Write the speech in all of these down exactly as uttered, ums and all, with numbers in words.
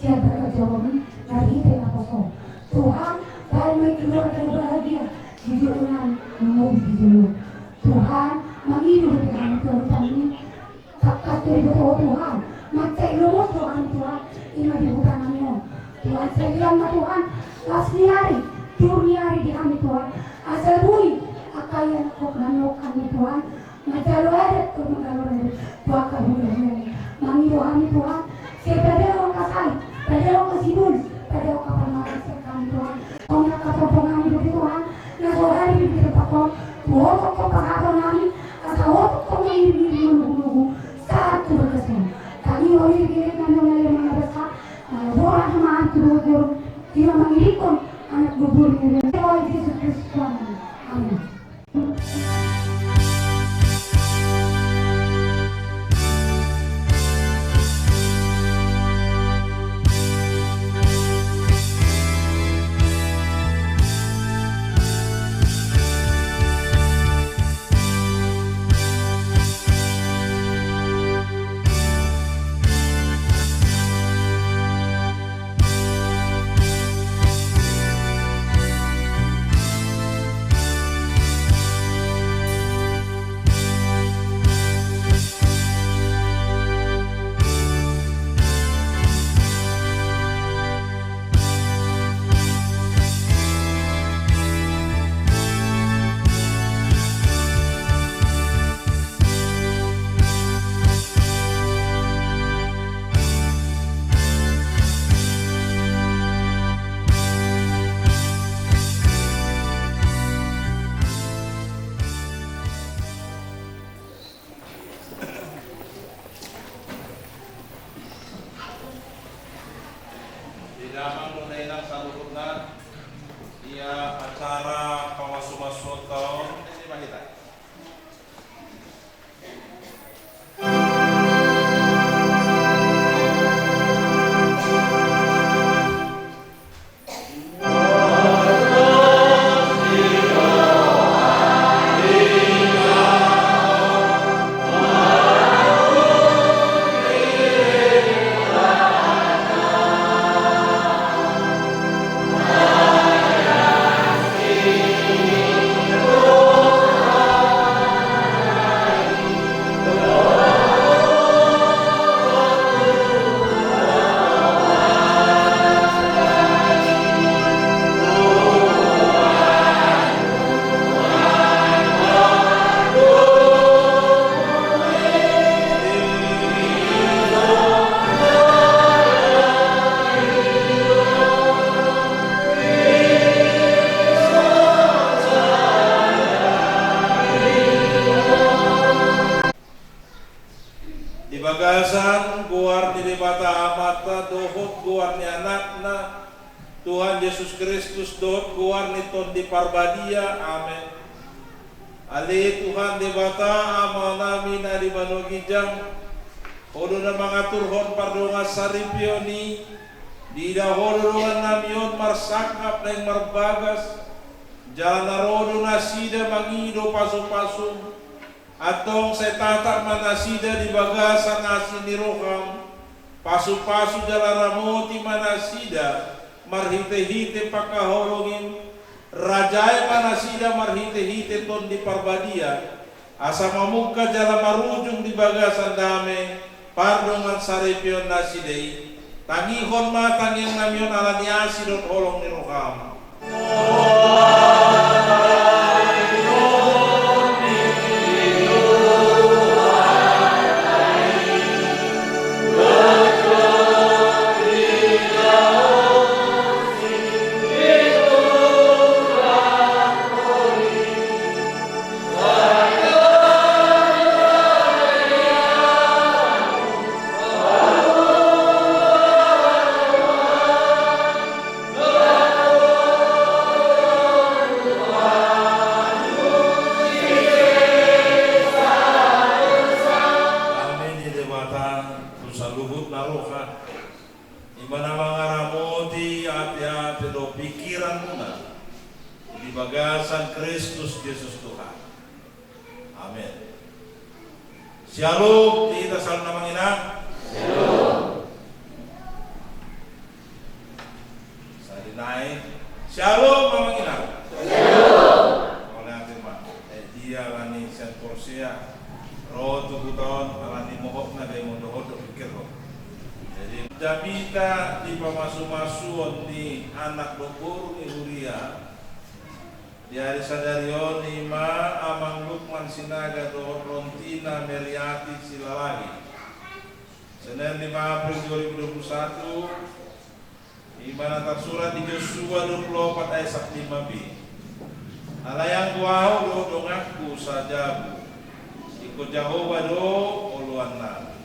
Ia berkat Jawa ini, dari hita yang apa so. Tuhan, baik baik keluarga bahagia, jujur dengan mengurusi dulu. Tuhan, mangido di hami Tuhan kami, tak kasih betul Tuhan, macam lu Tuhan, Tuhan, ima di hutan kami. Tuhan, sekalian ma Tuhan, las ni ari, dur ni ari di hami Tuhan, asa bui, angka ia nakok nanokan ni Tuhan, Manjalo adat tu manjalo adat tu angka hulahula i. Mangido hami Tuhan, sai padaohon angka sai, padaohon angka sibolis, padaohon angka parmaraan sian hami Tuhan. Songon angka pompong hami dope Tuhan, na so hali di tempat on, tu otok tu pangapon hami, asa otok tu mangiring-iring manugu-nugu, sahat tu bagas on. Tangihon iring-iring nami on ale mangabasa, na borat ma hami tu dohot joro, ima mangiringhon anak boru ni Tuhan Jesus Kristus Tuhan. Amin. Di damang dohot dainang saluhutna, ia acara pamasumasuonta on, ini ma hita. Di bagasan goar ni Debata Amanta dohot goar ni Anakna, Tuhan Jesus Kristus, dohot goar ni Tondi Parbadia. Amen. Ale Tuhan Debata, Amanami na di banua ginjang, Ho do na mangaturhon pardongan saripeon i, diida Ho do dongannami on marsangkap naeng marbagas, jala na ro do nasida mangido pasupasum. Antong sai tatap ma nasida di bagasan asi ni roham, pasupasu jala ramoti ma nasida marhitehite pangkaholongi, rajai ma nasida marhitehite Tondi Parbadia, asa mamungka jala marujung di bagasan dame pardongan saripeon nasida i. Tangihon ma tangiangnami on ala ni asi dohot holong ni roham. Dame ni Debata tu saluhutna roha, i ma na mangaramoti ateate dohot pingkiranmuna di bagasan Kristus Jesus Tuhan. Amen. Syalom di hita saluhutna, Amang Inang. Syalom. Syalom, amang inang. Syalom. Mauliate ma. Eh, dia alani sian Porsea ro tu huta on, alani mohopna gabe modom-modom pikirhon. Jadi, jamita di pamasu-masuon ni anak dohot boru ni huria di ari sadari on, ima Amang Lukman Sinaga dohot Rontina Meriati Silalahi. Senin lima April dua ribu dua puluh satu, ima na tarsurat di Josua dua puluh opat ayat sampulu lima b. Alai anggo ahu dohot donganku sajabu, ingkon Jahowa do oloannami.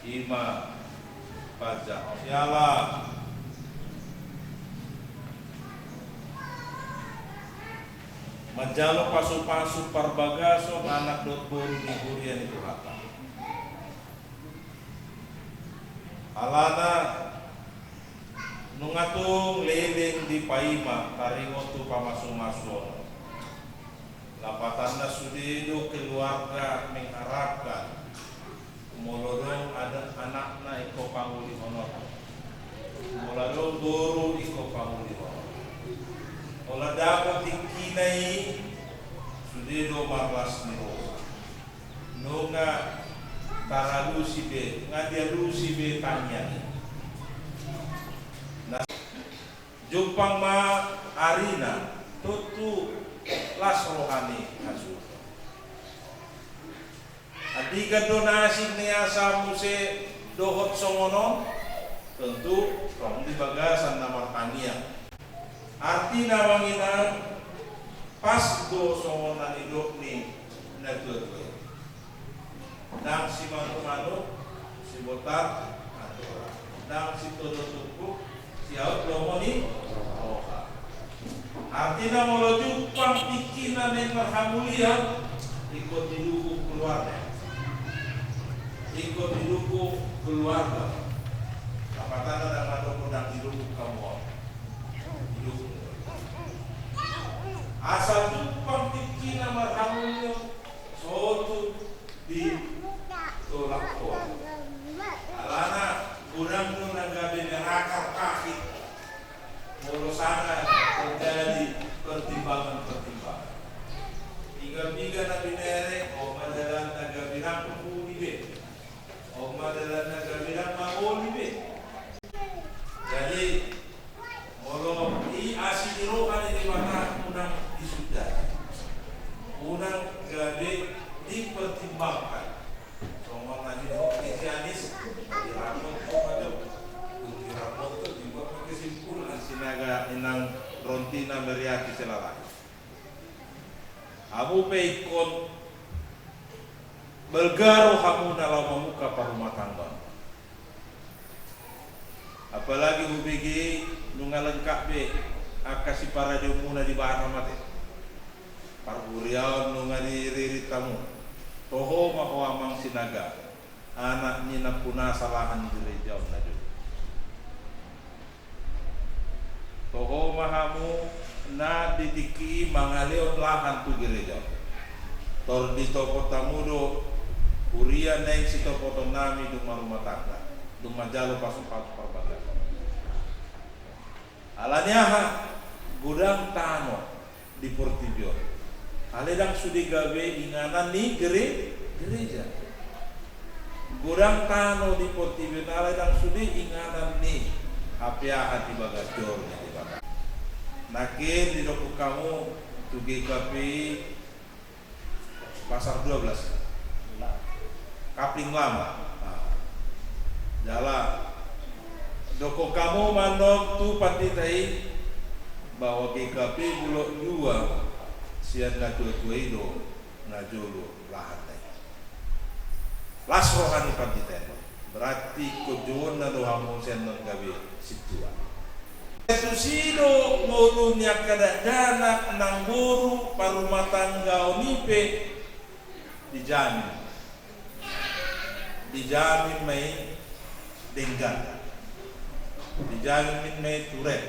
Ima pajahon. Jala manjalo pasu-pasu parbagason anak dohot boru ni huria ni Tuhanta. Alana nunga tung leleng dipaima taringot tu pamasu-masuon on. Lapatanna sude do keluarga mengharapkan molo adong ada anakna ingkon pangulihononna. Molo adong boru ingkon pangulihononna. Molo dapot tingkina i sude do marlas ni roha. Nunga taralusi be, nunga dialusi be tangiang i. Nah, jumpang ma arina, tontu las roha ni hasuhuton. Andigan do na asing ni asa muse dohot songon on, tontu tong di bagasan na martangiang. Artina, amang inang, pas do songon na nidok ni natua-tua i. Ndang simanuk-manuk, sibotar andora. Ndang sitodo tumpuk, siaut lomo ni roha. Artina molo jumpang tingkina naeng marhamulian, ingkon didukung keluarga. Ingkon didukung keluarga. Lapatanna ndang mandok ndang didukung hamu on. Didukung. Asa jumpang tingkina marhamulian, sotung ditolak Tuhan. Alana godang do na gabe berakar pahit molo sanga terjadi pertimbangan-pertimbangan. Piga-piga na binere, on ma dalan na gabe rangkap uli be. On ma dalan na gabe rangkap uli be. Jadi, molo i asi ni roha ni Debata unang disundal. Unang gabe dipertimbangkan. Songon na nidok ni si Anis, dirapot tu, aduh, dirapot tu, dibuat kesimpulan. Sinaga inang Rontina Meriati Silalahi. Hamu pe ingkon balga rohamuna laho mamungka parrumatanggaon. Apalagi hubege nunga lengkap be angka siparadeonmuna di Batam ate. Parhuriaon nunga diririt hamu. Toho ma ho amang Sinaga, anak ni nampunasa lahan gereja on na jolo. Toho ma hamu na di tingki i mangalehon lahan tu gereja on. Tor ditopot hamu do huria naeng sitopotonnami dung marrumah tangga, dung manjalo pasu-pasu parbagason. Alani aha? Godang tano di portibi on. Alai ndang sude gabe inganan ni gere-, gereja. Godang tano di portibi on, alai ndang sude inganan ni hape aha di bagas joro ni Debata. Nangkin didok hamu tu G K P I, Pasar dua belas. Kapling lama. Nah. Jala dokkon hamu ma annon tu pandita i bahwa G K P I Bulok dua sian natua-tua i do na jolo lahanna i. Las roha ni pandita i. Berarti ingkon jouonna do hamu sian annon gabe sintua. Tusi do ngolu ni angka dakdanak nang boru parrumatanggaon i pe dijamin. Dijamin ma i denggan. Dijamin ma i turet.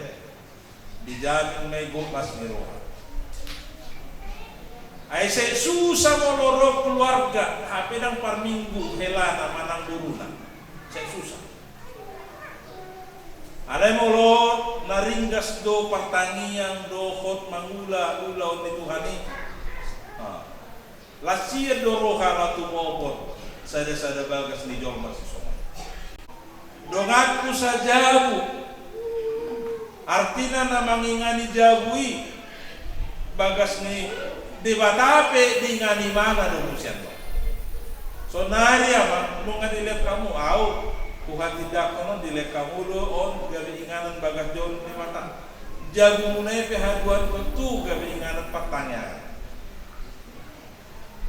Dijamin ma i gok las ni roha. Ai sai susa molo ro keluarga, hape ndang parminggu helana manang boruna. Sai susa. Alai molo na ringgas do partangiang dohot mangula ulaon ni Tuhan i, ah, las sian do roha laho tumopot sada-sada bagas ni jolma sisongon i. Donganku sajabu, artina na mangingani jabu i bagas ni Debata pe diingani ibana do muse annon. Sonari amang, nunga dilehon hamu, au huhatindangkon on, dilehon hamu do on gabe inganan bagas joro ni Debata. Jabumuna i pe haduan tontu gabe inganan partangiangan.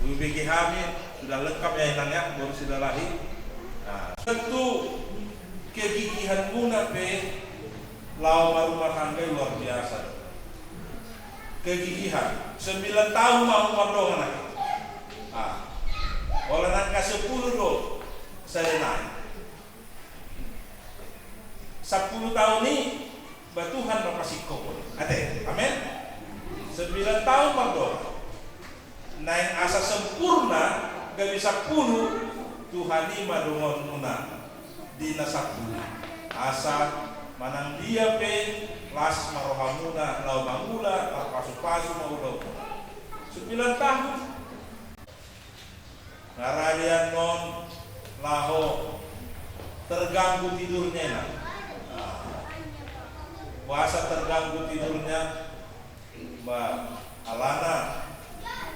Hubege hami, sudah lengkap ya inang ya, baru sudah lahir. Nah, tentu kegigihanmuna pe laho marumah tangga i luar biasa. Kegigihan. Sembilan tahun ma hamu mardongan ate. Ah. Holan angka sepuluh do sada nai. Sampulu taon i, ba Tuhan ma pasingkophon. Ate, amen? Sembilan taon mardongan. Naeng asa sempurna, gabe sampulu, Tuhan i ma donganmuna di na sampulu. Asa manang dia pe las ma rohamuna laho mangula, marpasupasu ma ulaonmuna. Sembilan tahun. Nga rade annon laho terganggu tidurnya, nah. Boasa terganggu tidurnya? Ba alana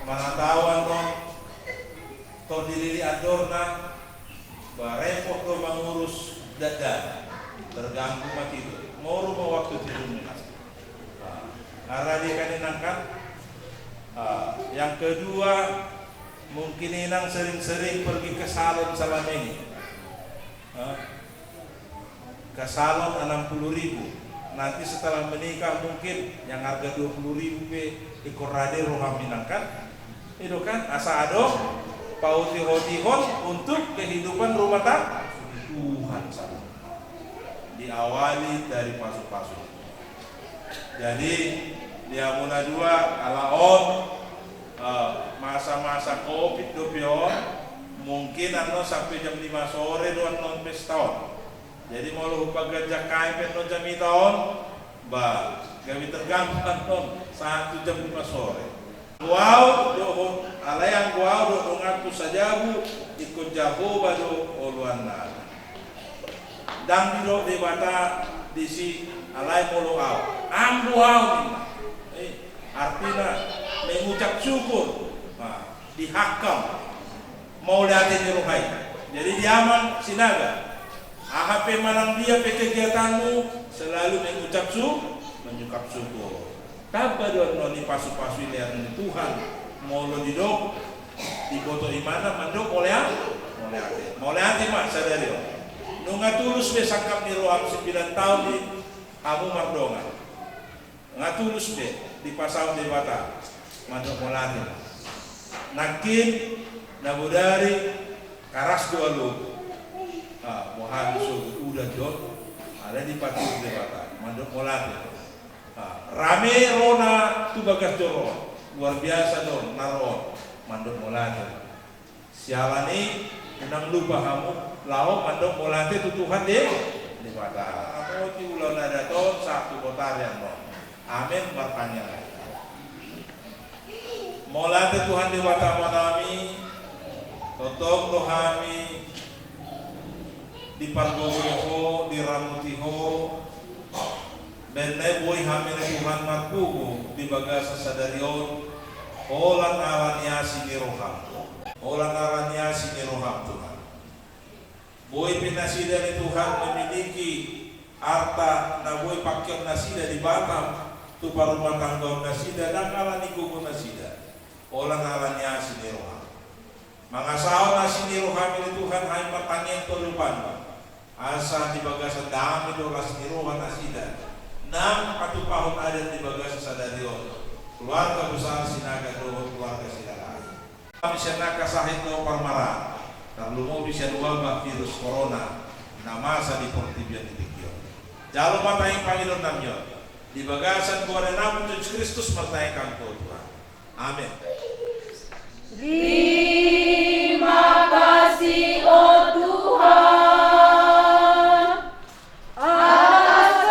manang tahu annon tor dilili andorna, ba repot do mangurus dakdanak, terganggu ma tidur, moru ma waktu tidurnya. Nah, nga rade kan inang kan? Ah, yang kedua, mungkin inang sering-sering pergi ke salon selama ini. Ah, ke salon enam puluh ribu. Nanti setelah menikah mungkin yang harga dua puluh ribu pe ingkon rade roham inang kan? I do kan? Asa adong paotihotihon untuk kehidupan rumah tangga. Tuhan, salon diawali dari pasupasu. Jadi, di hamuna dua, ala on, eh, masa-masa covid dope on, mungkin annon sampe jam lima sore do annon pesta on. Jadi, molo hupaganjang hami pe annon jamita on, ba, gabe terganggu annon sahat tu jam lima sore. Anggo au dohot, alai anggo au dohot donganku sajabu, ingkon Jahowa do oloanna. Ndang didok Debata disi, alai molo au. Anggo au ninna. Eh, artina mengucap syukur. Nah, di hakam. Mauliate ni roha i. Jadi di amang Sinaga, aha pe manang dia pe kegiatanmu, selalu mengucap su-, mengucap syukur. Tamba do annon i pasupasu i lehon ni Tuhan. Molo didok, diboto ibana mandok mauliate. Mauliate. Mauliate ma sadari on. Nunga tulus be sangkap ni roham sembilan taon i hamu mardongan. Nga tulus be dipasaut Debata, mandok mauliate. Nangkin na bodari karas do alo. Ah, boha do sogot udan do. Alai dipatudu Debata, mandok mauliate. Ah, rame rona tu bagas joro on. Luar biasa do na ro on, mandok mauliate. Siala ni, unang lupa hamu laho mandok mauliate tu Tuhan di, Debata. Ramoti ulaon adat on sahat tu botari annon. Amen, martangiang. Mauliate Tuhan Debata Amanami, tongtong do hami dipargogoi Ho, diramoti Ho. Baen na i boi hami, ale Tuhan, marpungu di bagasan sadari on, holan ala ni asi ni roham. Holan ala ni asi ni roham, Tuhan. Boi pe nasida, ale Tuhan, memiliki arta na boi pakeon nasida di Batam tu parumatanggaon nasida, ndang ala ni gogo nasida. Holan ala ni asi ni roham. Mangasahon asi ni roham, ale Tuhan, hami martangiang tu adopanmu. Asa di bagasan dame dohot las ni roha nasida, nang patupahon adat di bagasan sadari on, keluarga besar Sinaga dohot keluarga Sinaga. Hami sian angka sahit dohot parmaraan, tarlumobi sian wabah virus corona na masa di portibi on di tingki on. Jalo ma tangiang pangidoannami on di bagasan goar ni Anakmu Jesus Kristus, martangiang hami tu Ho, Tuhan. Amen. Terima kasih, oh Tuhan, atas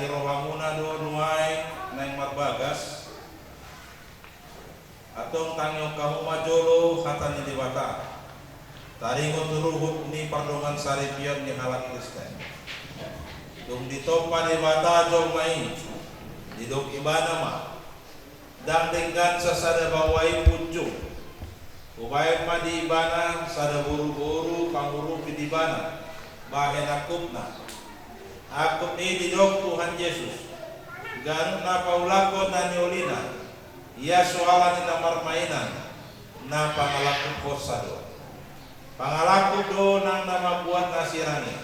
Rohamuna do nuaeng naeng marbagas. Antong tangihon hamu ma jolo hata ni Debata. Taringot tu ruhut ni pardongansaripeon ni halak Kristen. Dung ditompa Debata jolma i, didok Ibana ma: Ndang denggan sasada baoa i punjung. Hubaen ma di ibana sada boruboru pangurupi di ibana bahen angkupna. Angkup ni i didok Tuhan Jesus: Ganup na paulakhon na niolina, ia so ala ni na marmainan, na pangalangkuphonsa do. Pangalangkup do nang na mambuat na sirang i.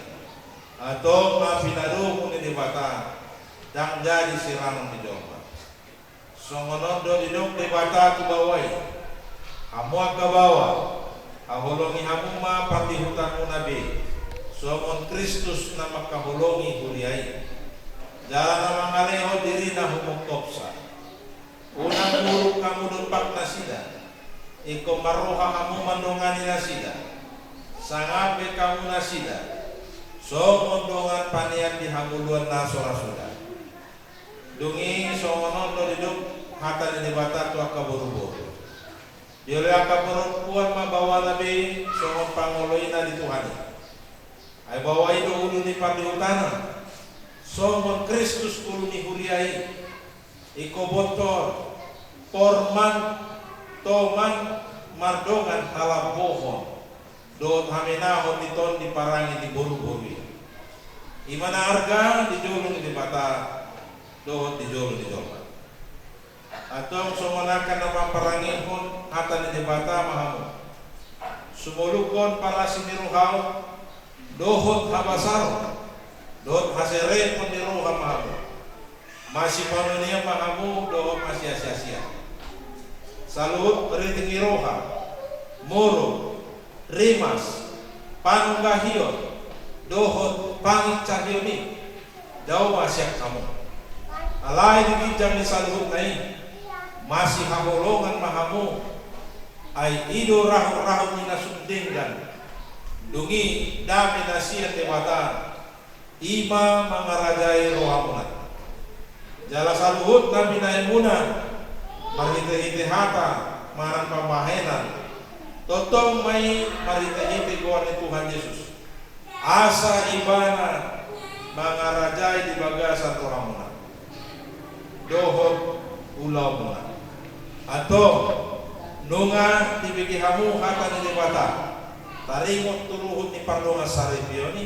Antong na pinadomu ni Debata ndang jadi sirangon ni jolma. Songon on do didok Debata tu baoa i: Hamu angka baoa, haholongi hamu ma pardihutanmuna be, songon Kristus na mangkaholongi huria i, jala na mangalehon dirina humongkopsa. Unang muruk hamu dompak nasida, ingkon marroha hamu mandongani nasida. Sangap be hamu nasida, songon dongan panean di hangoluan na so ra suda. Dung i songon on do didok hata ni Debata tu angka boruboru: Dioloi angka parompuan ma baoana be songon pangoloina di Tuhan i. Ai baoa i do ulu ni pardihutana, songon Kristus ulu ni huria i. Ingkon bontor, torman, toman, mardongan halambohon dohot hamenahon ni tondi parange ni boruboru i. I ma na arga di jolo ni Debata dohot di jolo ni jolma. Antong songon angka na mamparangehon hata ni Debata ma hamu. Sumolukhon parasi ni roham dohot habasaron dohot haserepon ni roha ma hamu. Masipaneneon ma hamu dohot masiasiasian. Saluhut ritik ni roha, muruk, rimas, panunggahion dohot pangincahion i, dao ma sian hamu. Alai di ginjang ni saluhutna i, masihaholongan ma hamu. Ai i do rahut-rahut ni na sun denggan. Dung i dame na sian Debata, i ma mangarajai rohamuna. Jala saluhut na binahenmuna, marhitehite hata manang pambahenan, tongtong ma i marhitehite goar ni Tuhan Jesus, asa Ibana mangarajai di bagasan rohamuna dohot ulaonmuna. Antong, nunga dibege hamu hata ni Debata, taringot tu ruhut ni pardongansaripeon i,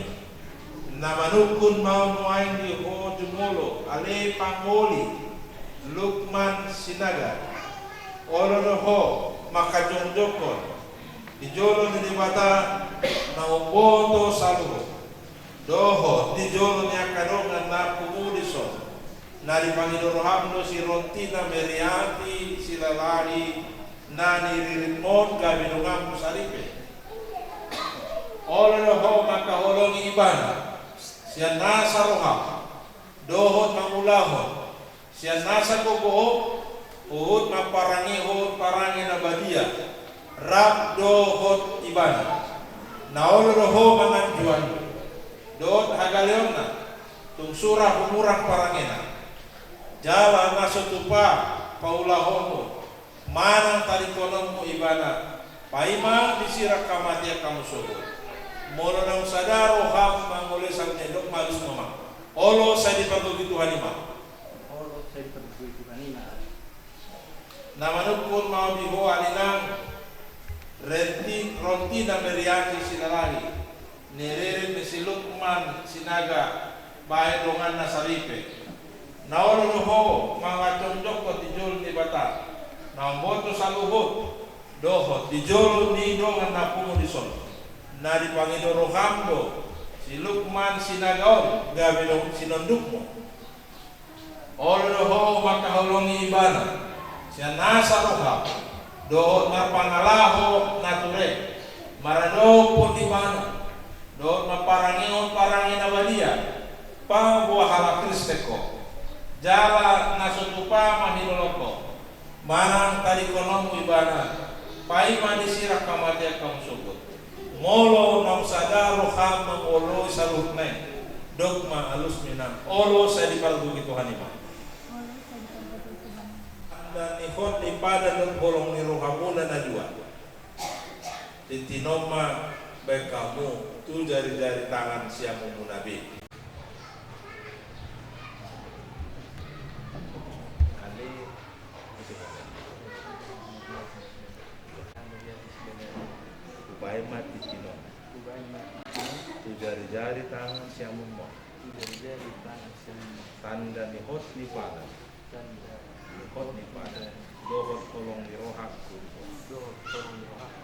na manungkun ma nuaeng di ho jumolo ale pangoli Lukman Sinaga. Olo do ho mangkajongjongkon di jolo ni Debata na umboto saluhut, dohot di jolo ni angka dongan na pungu dison, na dipangido roham do si Rontina Meriati Silalahi na niriritmon gabe donganmu saripe. Olo do ho mangkaholongi ibana sian nasa roham dohot mangulahon sian nasa gogo, huhut mamparangehon parange na badia rap dohot ibana. Na olo do ho manganjuan dohot hagaleonna, tung sura humurang parangena. Jala na so tupa paulahonmu manang tadingkononmu ibana, paima disirang hamatean hamu sogot. Molo naung sada roham mangoloi saluhutna i, dok ma, alus ma ma. Olo sai dipargogoi Tuhan i ma. Olo sai dipargogoi Tuhan i ma. Na manungkun ma di ho ale inang Renti, Rontina Meriati Silalahi, niririt ni si Lukman Sinaga bahen donganna saripe. Na olo do ho mangajongjongkon di jolo ni Debata na umboto saluhut, dohot di jolo ni dongan na pungu dison, na dipangido roham do si Lukman Sinaga on gabe do sinondukmu. Olo do ho mangkaholongi ibana sian nasa roha dohot marpangalaho na ture, maradophon ibana dohot mamparangehon parange na badia, paboa halak Kristen ho. Jala na so tupa ma hinolong ho manang tadingkononmu ibana, paima disirang hamatean hamu sogot. Molo naung sada roham mangoloi saluhutna i, Dok ma alusmi nang olo sai dipargogoi Tuhan i ma. Olo sai dipargogoi Tuhan i ma. Tanda ni hot ni padan dohot holong ni rohamuna na dua. Tintin on ma baen hamu tu jarijari tangan siamunmuna be. Ale. Hubaen ma tintin on tu jarijari tangan siamunmuna. Tanda ni hot ni padan. Tanda ni hot ni padan. Dohot holong ni rohangku. Dohot holong ni rohangku.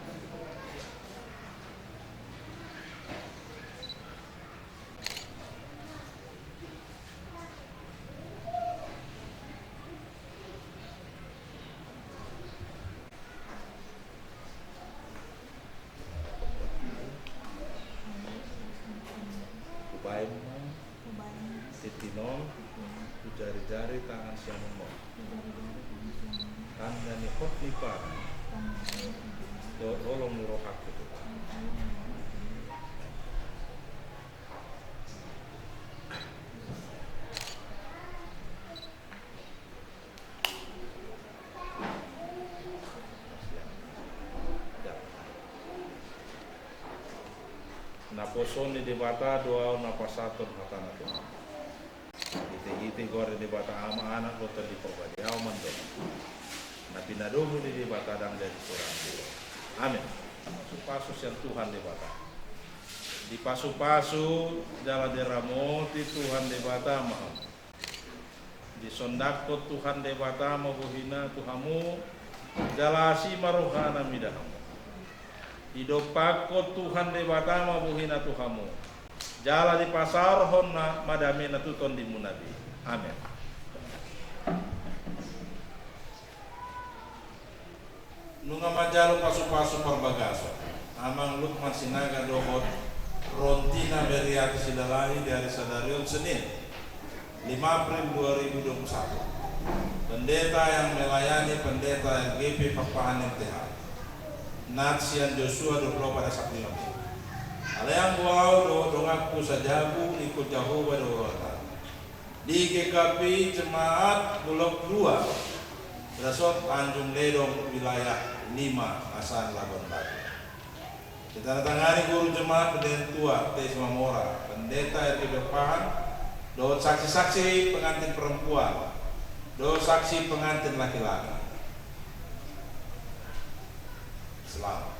Hubaen ma tintin on tu jarijari tangan siamunmuna. Tanda ni hot ni padan dohot holong ni rohangku. Naposo ni Debata do ahu na pasahathon hatana tu hamu. Hitehite goar ni Debata Ama, Anak dohot Tondi Porbadia, ahu mandok. Na pinadomu ni Debata ndang jadi kurang. Amen. Pasupasu sian Tuhan Debata. Dipasupasu jala diramoti Tuhan Debata ma hamu. Disondangkon Tuhan Debata ma bohina tu hamu, jala asi ma rohana mida hamu. Didompakkon Tuhan Debata ma bohina tu hamu, jala dipasaorhon ma damena tu tondimuna be. Amen. Nunga manjalo pasupasu parbagason Amang Lukman Sinaga dohot Rontina Meriati Silalahi di ari sadari on, Senin, lima April dua ribu dua puluh satu. Pendeta yang melayani Pendeta R G P Pakpahan M T H. Nats sian Josua dua puluh opat ayat sampulu lima. Alai anggo ahu dohot donganku sajabu, ingkon Jahowa do rohanta. Di G K P I Jemaat Blok dua, Resort Tanjung Ledong, Wilayah lima, Asahan, Labuan Batu. Ditandatangani Guru Jemaat Pendaintua T Simamora, Pendeta R G P Pakpahan, dohot saksi-saksi pengantin perempuan, dohot saksi pengantin laki-laki. Selamat.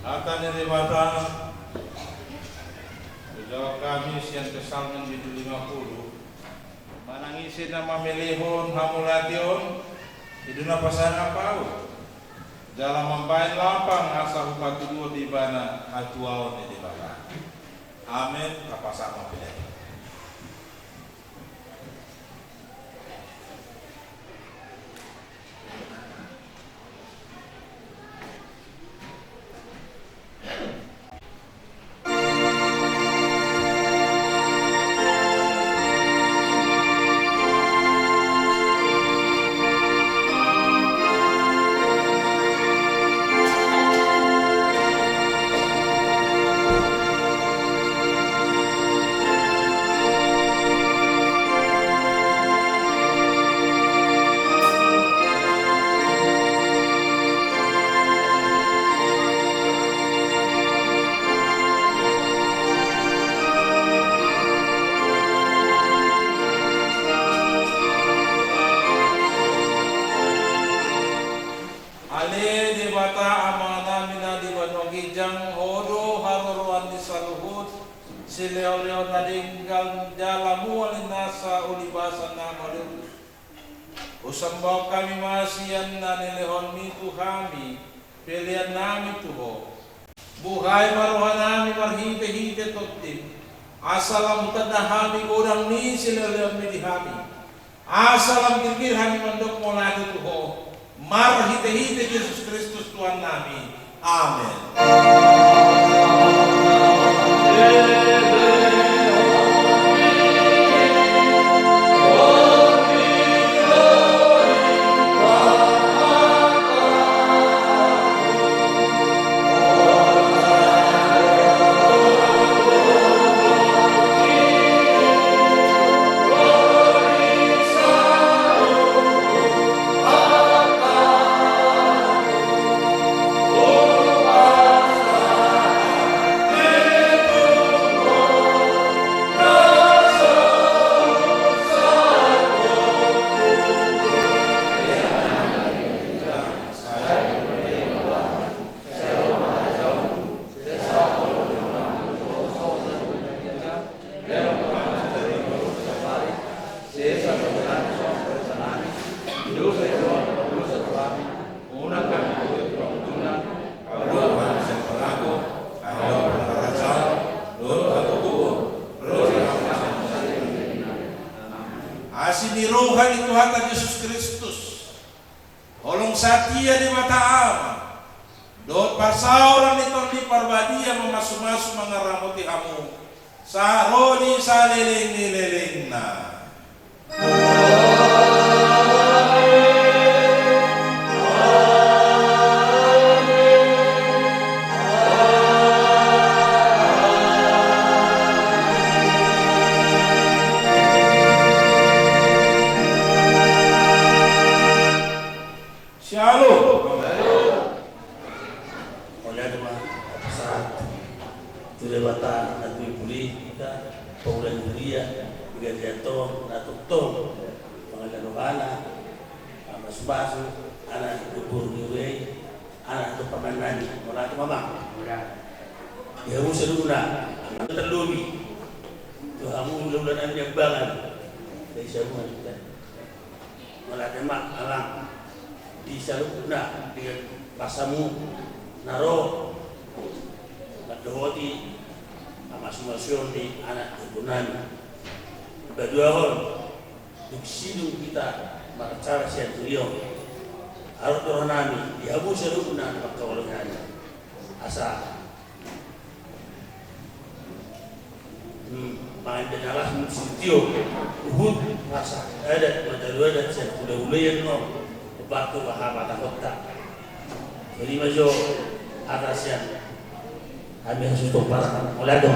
Hata ni Debata, dijawab hami sian Psalmen bindu lima pulu. Manang ise na mamelehon hamauliateon, i do na pasangap ahu. Jala mambahen lapang asa hupatuduhon ibana hatuaon ni Debata. Amen. Tapasahat ma pelean. Ginjang Ho do haroroan ni saluhut silehonlehon na denggan jala mual ni nasa ulibasan na mauliutus. Husambaon hami ma sian na nilehonMi tu hami pelean nami tu Ho. Buhai ma roha nami marhitehite tondim, asa lam hutanda hami godang ni silehonlehonMi di hami, asa lam girgir hami mandok mauliate tu Ho, marhitehite Jesus Kristus Tuhan nami. Amen. Asi ni roha ni Tuhanta Jesus Kristus, holong satia Debata Ama, dohot parsaoran ni Tondi Parbadia mamasumasu mangaramoti hamu sahat ro di saleleng ni lelengna. Shalom. Mauliate ma, sahat tu Debata na tubu hita, paula ni huria, di gareja on, na tongtong mangalean rohana, mamasumasu anak ni boru ni huria i, anak ni paman nami. Mauliate ma, Amang. Mauliate. Di hamu saluhutna, amang, tarlobi tu hamu hulahula nami Niambangan. Dari saluhutna. Mauliate ma, Amang, di saluhutna di bagasan hamu na ro mandohoti pamasumasuon ni anak ni boru nami. Paduahon, dung sidung hita maracara sian huria on, adong do roha nami di hamu saluhutna na mangkaholongi hami, asa Hmm, mangan di na las, sitio huhut rasa adat, mataru adat sian hulahula i, annon, bahen tu aha, patahonta. Jadi ma jo hata sian hami hasuhuton parhata. Mauliate.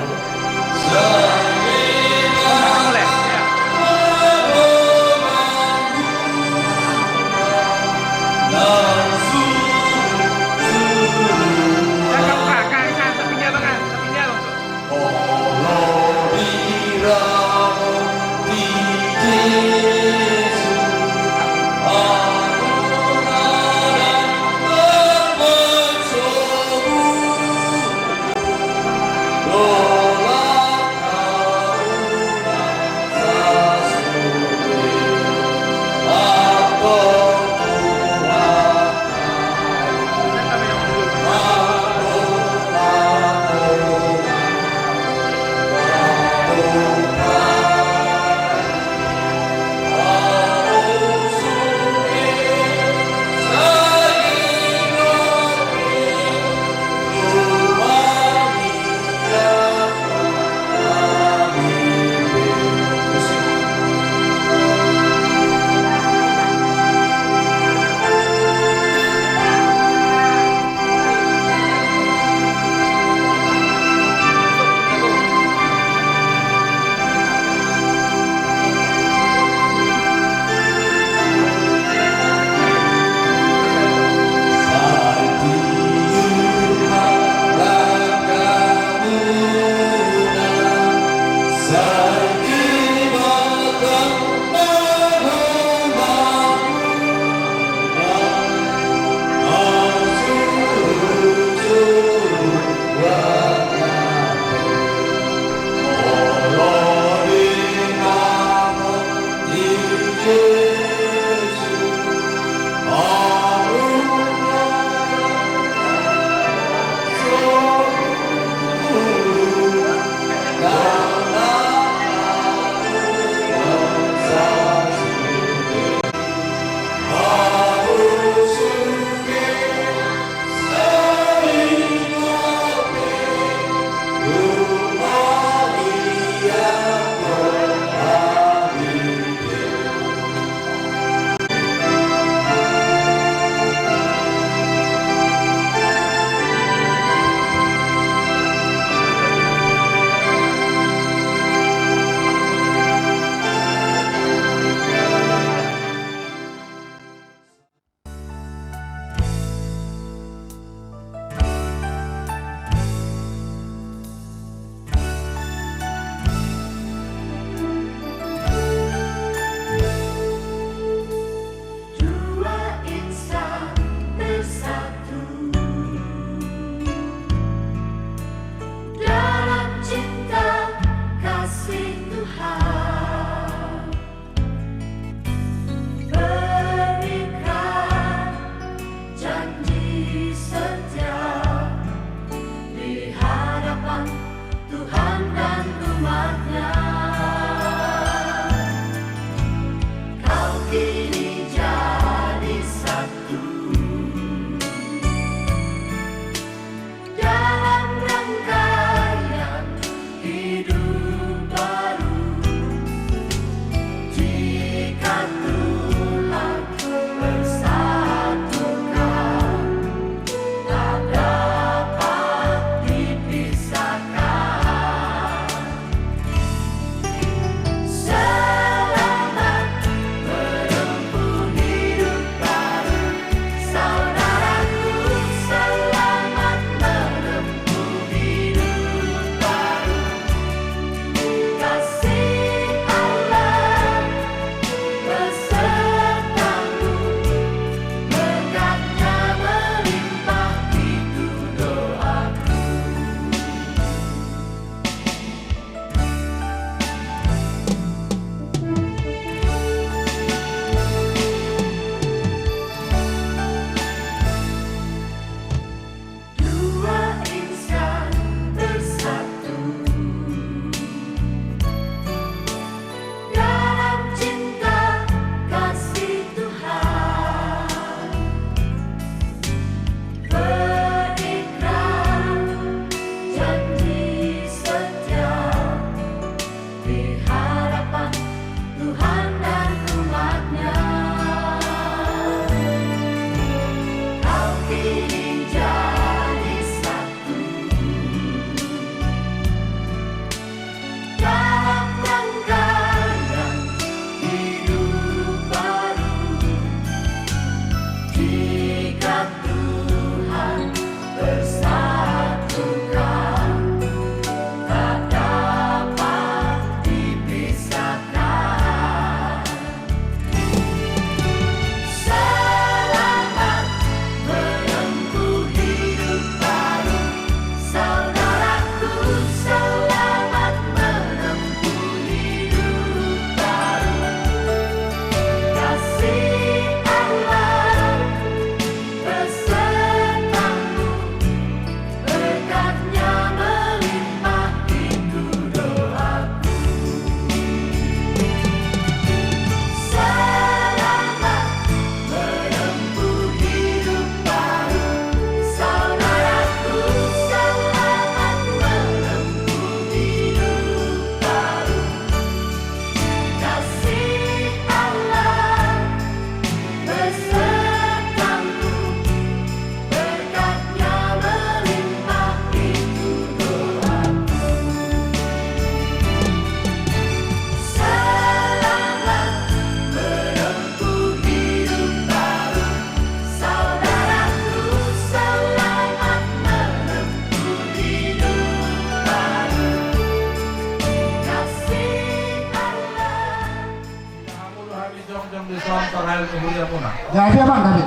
Huria muna. Jadi, Amang, jadi.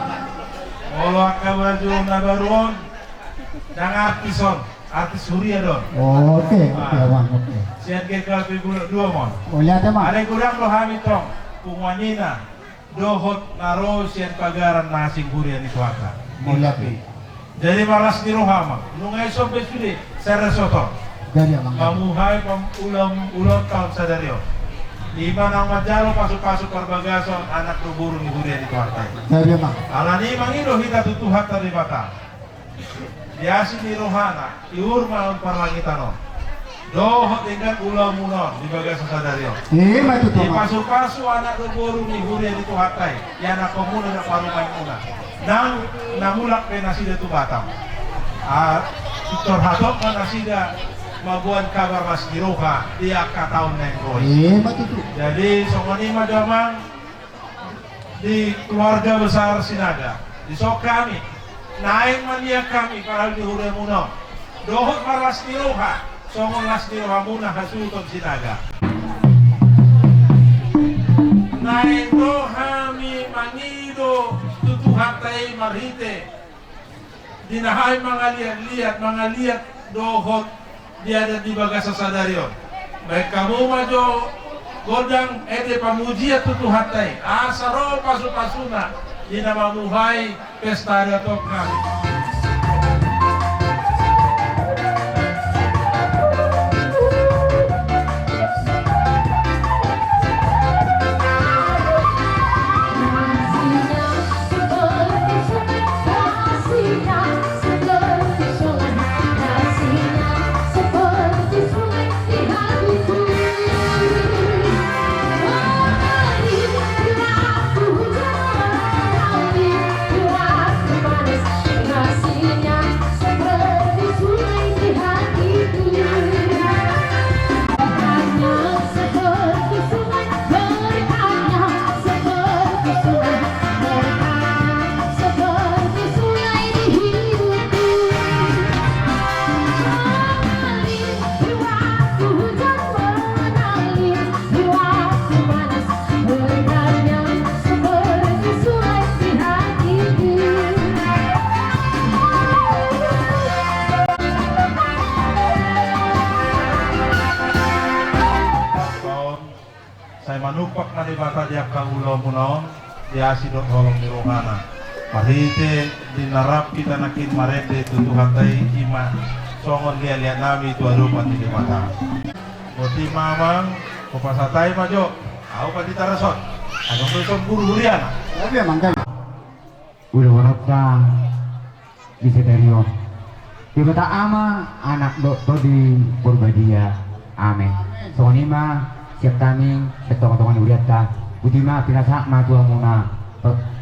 Molo angka baju na baru on, ndang artis on, artis huria do on. Oke, oke, Amang, oke. Sian G K P Bulak dua, Amang. Mauliate, Amang. Alai godang do hami tong, punguan ina dohot na ro sian pagaran na asing huria ni Tuhanta. Mauliate. Jadi marlas ni roha ma, nunga i sombe sude, sere soto. Jadi, Amang. Mamuhai pam-, ulam, ulam taon sadari on. Ima naung manjalo pasu-pasu parbagason anak dohot boru ni huria ni Tuhanta i. Jadi, Amang. Alani i mangido hita tu Tuhanta Debata. Di asi ni rohana, iur ma on parlangitan on. Dohot denggan ulaonmuna on di bagasan sadari on. Ima tutu, Amang. Dipasu-pasu anak dohot boru ni huria ni Tuhanta i, ianakhonmuna dohot parumaenmuna. Nang na mulak pe nasida tu Batam. Ah, pintor hatop ma nasida mamboan kabar las ni roha di angka taon naeng ro i. Ima tutu. Jadi, songon i ma jo, Amang, di keluarga besar Sinaga. Dison hami, naeng maniak hami parhal di huriamuna on. Dohot marlas ni roha, songon las ni rohamuna hasuhuton Sinaga. Naeng ro hami mangido tu Tuhanta i marhite di na hami mangaliat-liat, mangaliat dohot di adat di bagasan sadari on. Baen hamu ma jo gondang ende pamujian tu Tuhanta i, asa ro pasu-pasuna di na mamuhai pesta adat on hami. Sai manumpak ma Debata di angka ulaonmuna on, di asi dohot holong ni rohana. Marhite di na rap hita nangkin marende tu Tuhanta i, ima songon liat-liat nami tu adopan ni Debata. Boti ma, Amang, hupasahat hami ma jo. Ahu pandita Rason. Adong do dison guru huriana. Jadi, Amang, jadi. Ulaonta di sadari on. Debata Ama, Anak dohot Tondi Porbadia. Amen. Songon i ma sian hami, sian tonga-tonga ni hurianta. Boti ma, pinasahat ma tu hamuna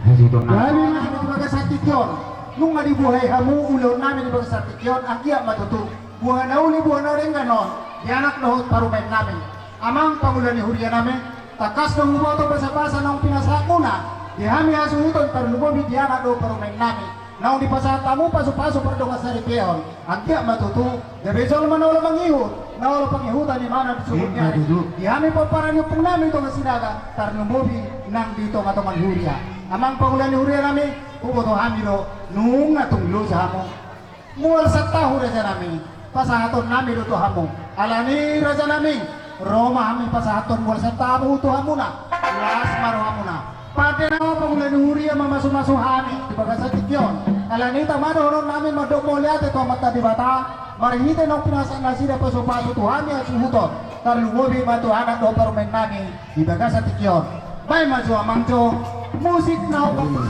hasuhuton nami. Nami ma di bagasan tingki on. Nunga dibuhai hamu ulaon nami di bagasan tingki on, anggiat ma tutu buha na uli, buha na denggan on di anak dohot parumaen nami. Amang pangula ni huria nami, tangkas do huboto basa-basa naung pinasahatmuna di hami hasuhuton, tarlumobi di anak dohot parumaen nami. Naung dipasahat hamu pasu-pasu pardongan saripeon, anggiat ma tutu gabe jolma na olo mangihut, na olo pangihutan, imana di suhut ni ari. Di hami pomparan ni ompung nami Tonga Sinaga, tarlumobi nang di tonga-tonga ni huria. Amang pangula ni huria nami, huboto hami do nunga tung loja hamu. Mual santahu, raja nami, pasahaton nami do tu hamu. Alani, raja nami, ro ma hami pasahathon mual santahu tu hamuna. Las ma rohamuna. Pande na pangula ni huria mamasu-masu hami di bagasan tingki on. Alani, tama dohonon nami mandok mauliate tu Amanta Debata, marhite naung pinasahat nasida pasu-pasu tu hami hasuhuton, tarlumobi ma tu anak dohot parumaen nami. Di bagasan tingki on. Baen ma jo, Amang, jo musik na opat.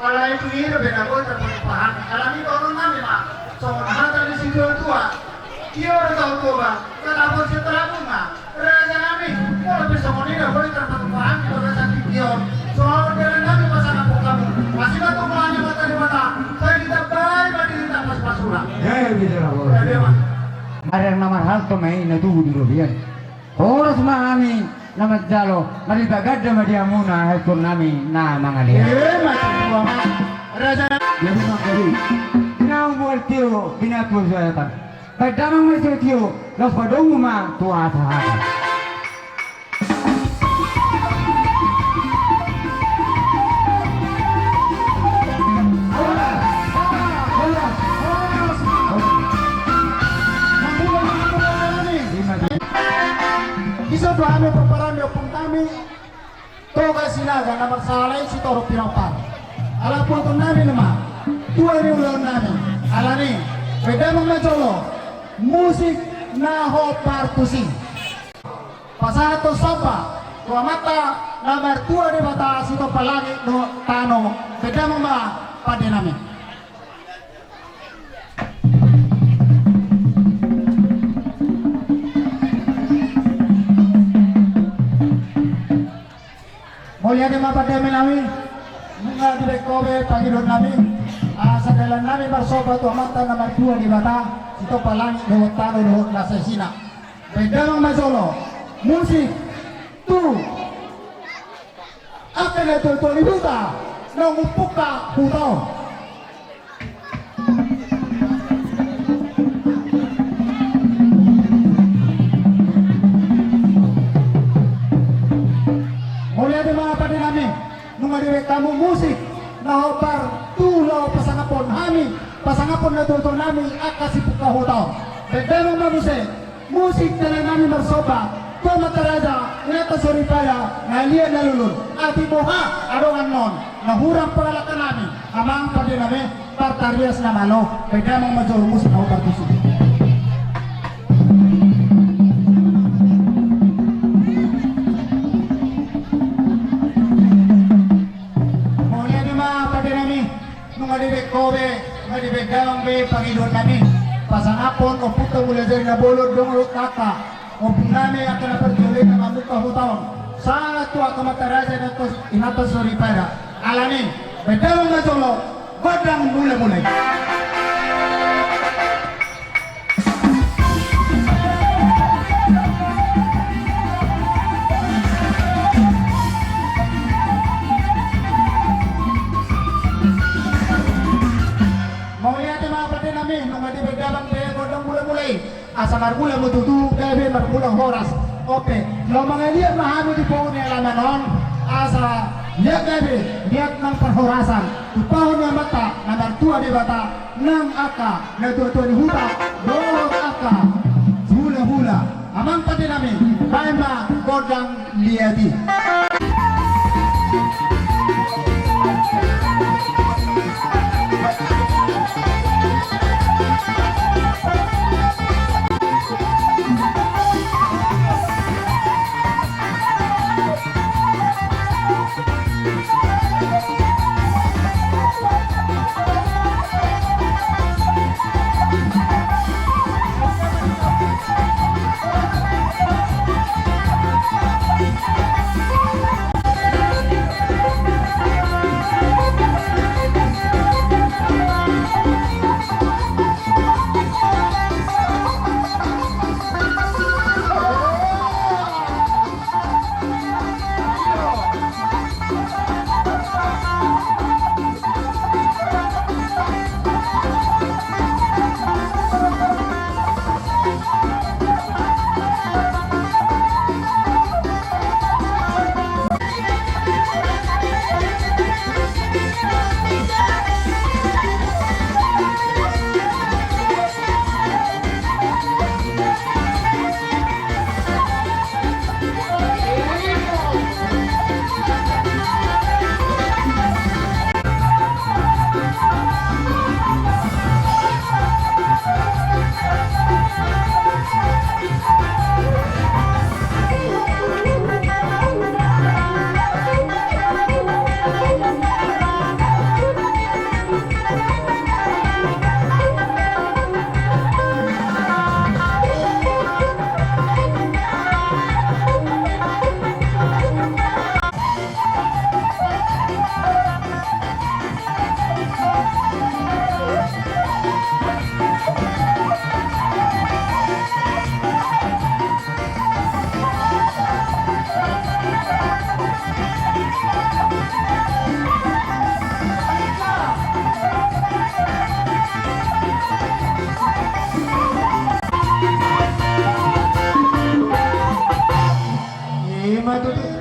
Alai tu i do beda boi tarpatupahan. Alani toru nami ma songon hata ni situatua. Tio do tahu Toba, tatap on setelah bunga. Raja nami, molo pe songon i do boi tarpatupahan di bagasan tingki on. Songon dalan nami pasangaphon hamu. Asi ma tu Amanta Debata, sai ditambai ma di hita pasupasuna. Eh, bisa lah, bos. Jadi ma. Marang na marhalto ma i na tubu di robean. Horas ma hami na manjalo, marlipat ganda ma di hamuna, heskon nami na mangalean. Eh, macam tua. Raja. Jadi mangkali. Binaung buat tio, binatua suayatan. Baen damang ma tio, laos padomu ma tu hata-hata. Di son do hami pomparan ni ompung nami Toga Sinaga na marsala i Sitorop Pinompar. Ala puntu nami nama tua ni ulaon nami. Alani, baen damang ma jolo musik na hombar tusi. Pasahathon somba tu Amanta na martua Debata sitompa langit dohot tano. Baen damang ma pande nami. Mauliate ma pande nami, nunga dibaen ho be pangidoan nami, asa dalan nami marsomba tu Amanta na martua Debata sitompa langit dohot tano dohot na saisina. Baen damang ma jolo musik tu angka natuatua ni huta naung umpuk huta on. Mauliate ma pande nami, nunga dibaen hamu musik na hombar tu laho pasangaphon hami, pasangaphon natuatua nami angka siumpuk huta on. Baen damang ma muse musik dalan nami marsomba tu Amanta Raja, Inanta Soripada, na liat na lulun. Atik boha adong annon na hurang pangalangka nami, amang pande nami, partarias na malo. Baen damang ma jolo musik na hombar tusi. Mauliate ma pande nami, nunga dibaen ho be, nunga dibaen damang be pangidoan nami. Pasangaphon ompunta Mulajadi Nabolon dohot angka ompung nami angka na parjolo i na mamungka huta on. Sahat tu angka Amanta Raja, Inanta Soripada. Alani, baen damang ma jolo gondang mulamula i. Mauliate ma pande nami, nunga dibaen damang be gondang mulamula i. Asa marmula ma tutu gabe marmula horas. Ope, laho mangaliat ma hami di pogu ni alaman on. Asa liat gabe, liat nang parhorasan. Tumpahon ni Amanta na martua Debata nang angka natuatua ni huta dohot angka hulahula. Amang pande nami, baen ma gondang liat i.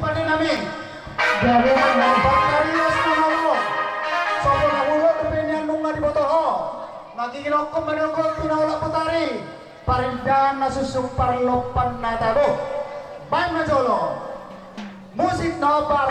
Pande nami. Gabe na. Pangkarias na malo. Sopo na hulo dope nian nunga diboto ho. Na gigilongkon ma ni ogot pinaulak botari. Parindahan na suksuk parlompan na tabo. Baen ma jolo. Musik na ombar.